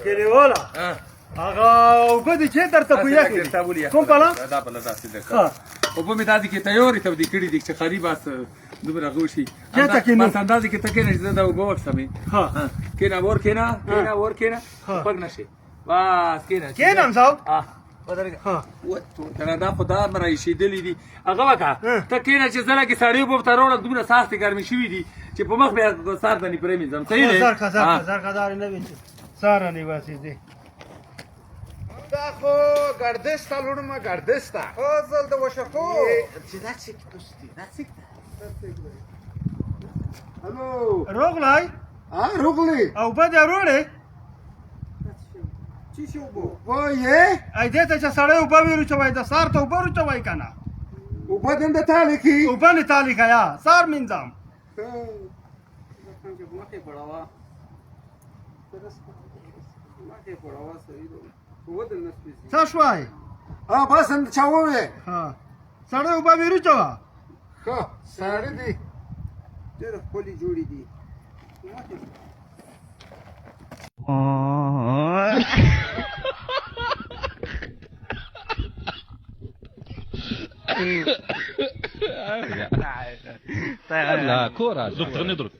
کلیواله، هغه اوبه دې چې درته په یخې کوم پلا؟ دا په لږه سیده کړه. اوبه مې داسې کې تیارې تودې کړې دي چې خالي بس دومره غوشي. چېرته کښېنو؟ بس اندازې کې ته کښېنه چې زه دا اوبه ورسمې. ها. کښېنه، ور کښېنه، کښېنه، ور کښېنه. پګ نه شي، بس کښېنه. کښېنم صاحب. ها. ها. کنه دا خو دا مرا ایشېدلې دي. هغه وکړه، ته کښېنه چې زه لږې سړې اوبه ورته راوړم. دومره سختې ګرمې شوې دي چې په مخ بیا سر دنې پرېمینځم. صحیح دی؟ زر ښه، زر ښه، زر ښه. دارې نه وي چې ساره نه واسي دي. دا خو ګردش ته لوړم، ګردش ته او ځل د وشخو چې دا څه دوستي، دا څه؟ الو. روغلای؟ ها، روغلی. اوبه دې وروړې؟ چی شو بو؟ وایې. ای دې ته چې سړی اوبه ویروچوي، د سار ته اوبه روچوي که نه؟ اوبه دنده تاله کی. اوبه نه تالي که یا سار مینځم. مخې پړاوه، مخې پړاوه. صحیح دی، ودل نه سپیږي. څه شوای؟ ها، بس چا ووې. ها، سړی اوبه ویروچوه. ښه ساړه دي. ډېر ښکلي جوړې دي. لا كورة. دكتور نضرب.